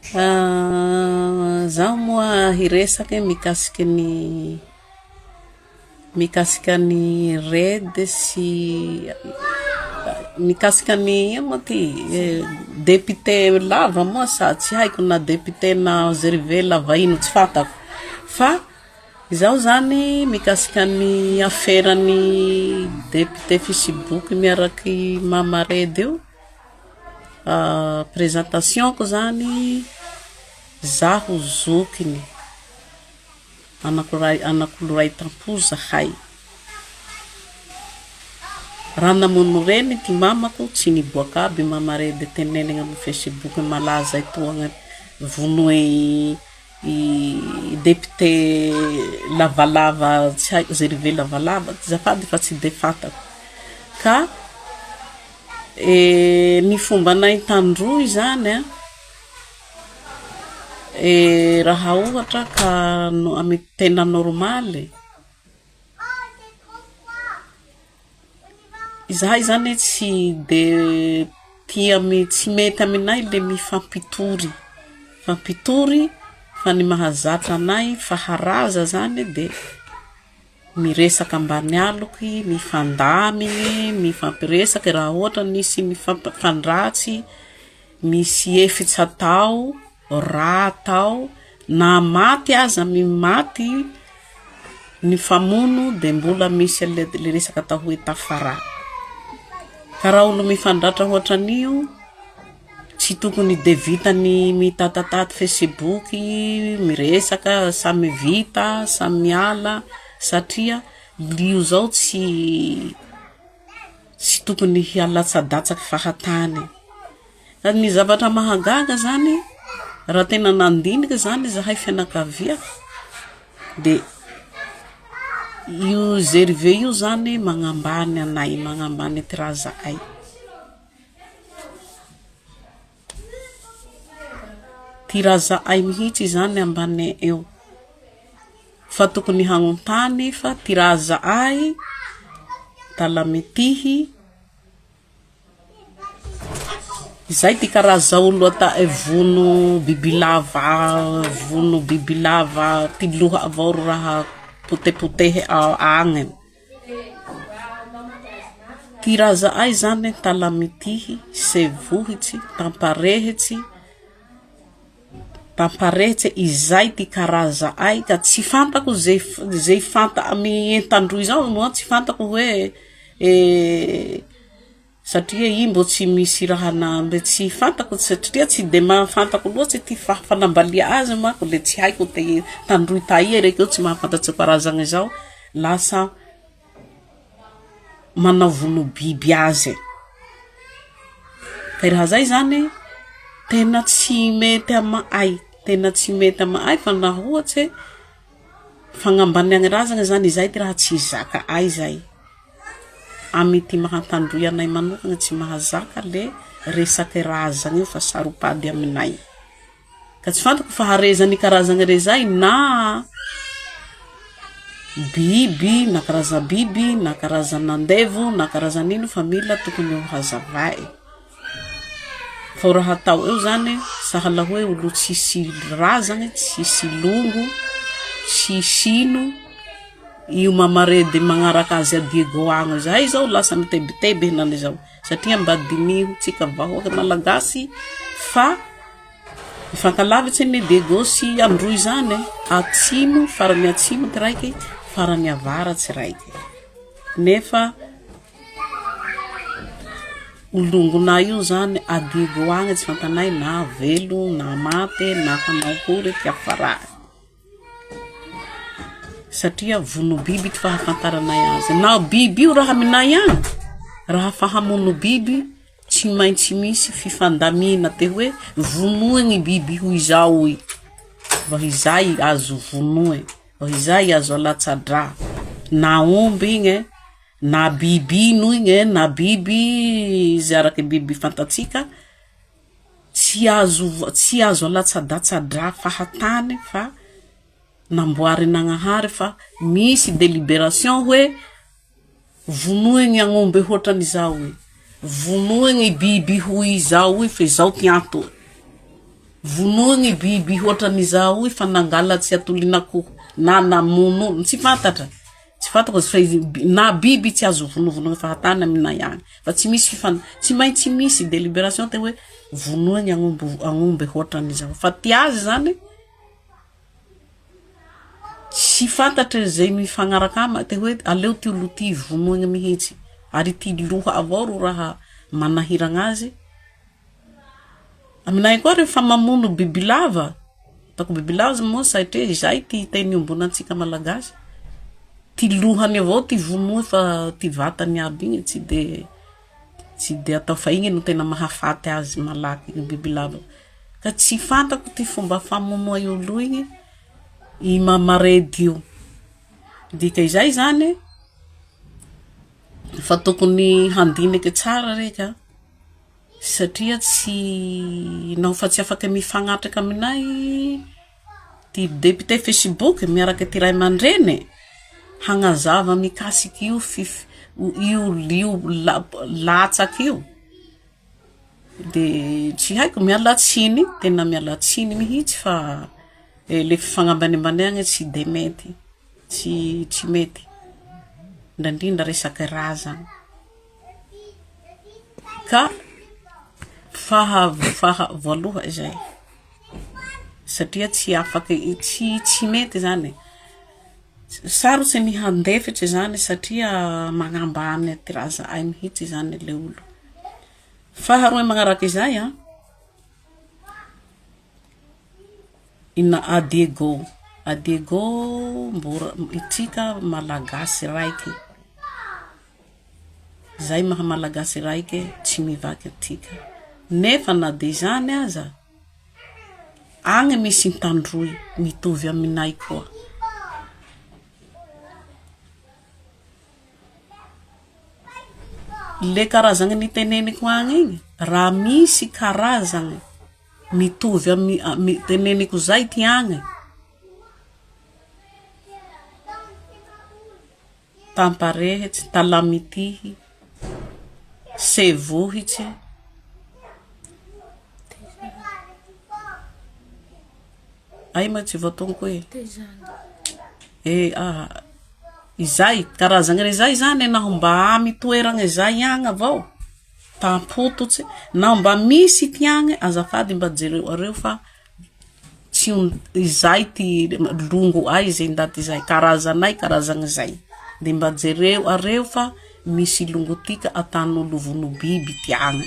Zaho moa hiresaky mikasiky ny mikasika ny raid sy mikasika ny ino moa ty député lava moa sa tsy haiko na député na Gervais lava ino tsy fantako. Fa izaho zany mikasika ny aferan'ny député facebook miaraky Mama Red io, présentation-ko zany, zaho zokiny, anako anak'olo ray tampo zahay. Raha namono reny ty mamako tsy niboaka aby mama Red tenenina amy facebook malaza etoagna vonoy i député lavalava tsy haiko Gervais lavalava azafady fa tsy de fantako. Ka ny fombanay Antandroy zany a, raha ohatra ka amy tena normaly, izahay zany tsy de tia tsy mety aminay le mifampitory, mifampitory fa ny mahazatra anay faharaza zany de miresaka ambany aloky, mifandamigny, mifampiresaky raha ohatra nisy nifampandratsy, misy efitsy atao, rà atao, na maty aza ny maty nifamono de mbola misy le resaka atao hoe tafarà. Ka raha olo mifandratra ohatran'io tsy tokony de vitan'ny mitatataty facebook, miresaka samy vita samy miala satria lio zao tsy tsy tokony hialatsadatsaky fahatany. Fa ny zavatra mahagaga zany, raha tena nandiniky zany zahay fianakavia de io Gervais io zany magnambany anay, magnambany ty razanay. Ty razanay mihitsy zany ambaniny eo. Fa tokony hagnontany fa ty razanay talamitihy Izay ty karaza olo atao vono bibilava, vono bibilava ty loha avao ro raha potepotehy agny. Ty razanay zany talamitihy, sevohitsy, tamparehitsy, tamparehitsy, izay ty karazanay ka tsy fantako ze ze fanta amy Antandroy zao moa tsy fantako hoe satria i mbô tsy misy raha na mbe tsy fantako satria tsy de mahafantako loatsy ty fanambalia azy manko le tsy haiko te tandroy taia reke io tsy mahafantatsy karazany zao lasa manao vono biby azy. Ka raha zay zany tena tsy mety ama'ay, tena tsy mety ama'ay fa naho ohatse fagnambaniagna razana zany izay ty raha tsy zaka'ay zay. Amy ty maha Antandroy anay manokana tsy mahazaka le resaky razana io fa saropady aminay. Ka tsy fantako faharezan'ny karazany rezay na biby na karaza biby na karazan'andevo na karazan'ino fa mila tokony ho hazavay. Fô raha atao eo zany sahala hoe olo tsisy razana, tsisy longo, tsisy ino, io mamaredy magnaraka azy a Diego agny zay zao lasa mitebiteby henany zao satria mba diniho tsika vahoaka malagasy fa mifankalavitsy ny Diego sy Androy zany e, atsimo farany atsimo ty raiky, farany avaratsy raiky nefa longonay io zany a Diego agny tsy fantanay na velo na maty na hanao akory ty fiafarany satria vono biby ty fahafantaranay azy. Na biby io raha aminay agny, raha fa hamono biby tsy maintsy misy fifandamina te hoe vonoigny biby hoy zao i, vao izay azo vonoe, vao izay azo alatsa-drà, na omby igny e, na biby ino igny e, na biby izy araky biby fantatsika, tsy azo tsy azo alatsadatsa-drà fahatany fa namboarin-nagnahary fa misy délibération hoe vonoigny agnomby hoatran'izao i, vonoigny biby hoy izao i fa izao ty antony. Vonoigny biby hoatran'izao io fa nangalatsy atolin'akoho na namono olo, tsy fantatra, tsy fantako fa izy na biby tsy azo vonovonoina fahatany aminay agny fa tsy misy fifan- tsy maintsy misy délibération te hoe vonoigny agnomby agnomby hoatran'izao fa ty azy zany tsy fantatra zay mifagnaraka aminy te hoe aleo ty olo ty vonoigny mihitsy ary ty loha avao ro raha manahiragna azy. Aminay koa rehefa mamono bibilava, ataoko bibilava moa satria izay ty teny iombonantsika malagasy, ty lohany avao ty vonoa fa ty vatany aby igny tsy de tsy de atao fa igny no tena mahafaty azy malaky ny bibilava. Ka tsy fantako ty fomba famonoa i olo igny i mamaredy io. Dika izay zany fa tokony handiniky tsara reka satria tsy naho fa tsy afaky mifagnatriky aminay ty député facebook miaraky ty ray aman-dreny hagnazava mikasiky io fif- io io latsaky io de tsy haiko, miala tsiny, tena miala tsiny mihitsy fa le fagnambanimbaneagne tsy de mety, tsy tsy mety, ndra indrindra resaky razana. Ka faha faha voalohany zay satria tsy afaky tsy tsy mety zany. Sarotsy ny handefitsy zany satria magnambany ty razanay mihitsy zany le olo. Faharoa magnaraky izay an, ina a Diego. A Diego mbô itsika malagasy raiky. Zay maha malagasy raiky tsy mivaky atika. Nefa na de izany aza, agny misy Antandroy mitovy aminay koa. Le karazany niteneniko agny igny, raha misy karazany mitovy amy teneniko zay ty agny, Tamparehitsy, Talamitihy, Sevohitsy, aia ma tsy voatognoko e? Eh aha, izay, karazany rezay zany naho mba amy toeragny zay agny avao, tampototse, naho mba misy ty agny azafady mba jereoareo fa tsy izay ty longo'ay ze ndaty zay, karazanay karazany zay. De mba jereo areo fa misy longotika atan'olo vono biby ty agny.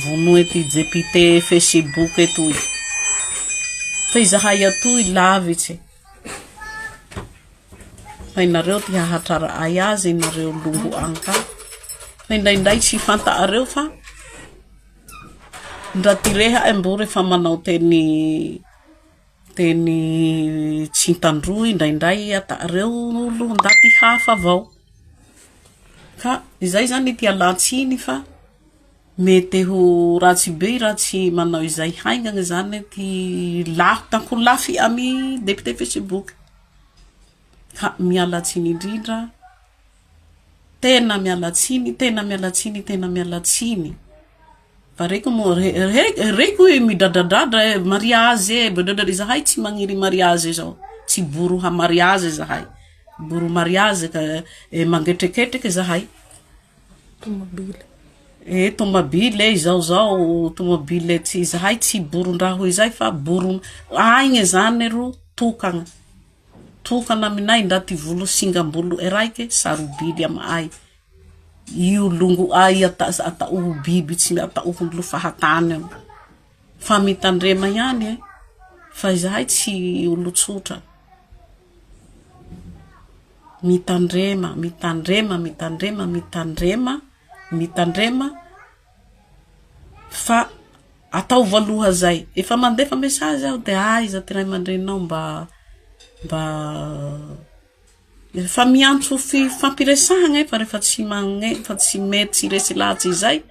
Vonoe ty député facebook etoy. Fa izahay atoy lavitsy. Fa inareo ty hahatrara'ay azy nareo longo agny ka. Fa indraindray tsy fanta'areo fa ndra ty reha mbô rehefa manao teny teny tsy tandroy indraindray ata'areo olo ndaty hafa avao. Ka izay zany ty ialan-tsiny fa mety ho ratsy be raha tsy manao izay haingana zany ty lafy tako lafy amy député facebook. Ka miala tsiny indrindra. Tena miala tsiny, tena miala tsiny, tena miala tsiny. Fa reko moa, reko hoe midradradradra mariazy e, midradradra. Izahay tsy magniry mariazy zao. Tsy boroha mariazy zahay. Boro mariazy ka mangetraketraky zahay. Tomobily. Eh, tomobily e, izao zao tomobily tsy izahay tsy boron-draha hoy zay fa boron aigny zany ro tokana. Tokana aminay ndra ty volo singam-bolo raiky sarobily ama'ay. Io longo'ay ata atao biby tsy atao olo fahatany io. Fa mitandrema ihany e, fa izahay tsy olo tsotra. Mitandrema, mitandrema, mitandrema, mitandrema, mitandrema fa ataovy aloha zay. Efa mandefa message aho de aiza ty ray aman-dreninao mba mba efa miantso fifampiresahana fa rehefa tsy magne fa tsy mety tsy resy lahatsy izay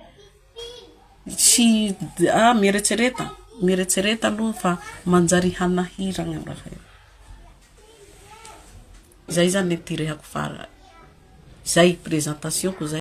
tsy ah mieretsereta mieretsereta aloha fa manjary hanahirana raha io. Zay zany ty rehako farany. Zay présentation-ko zay.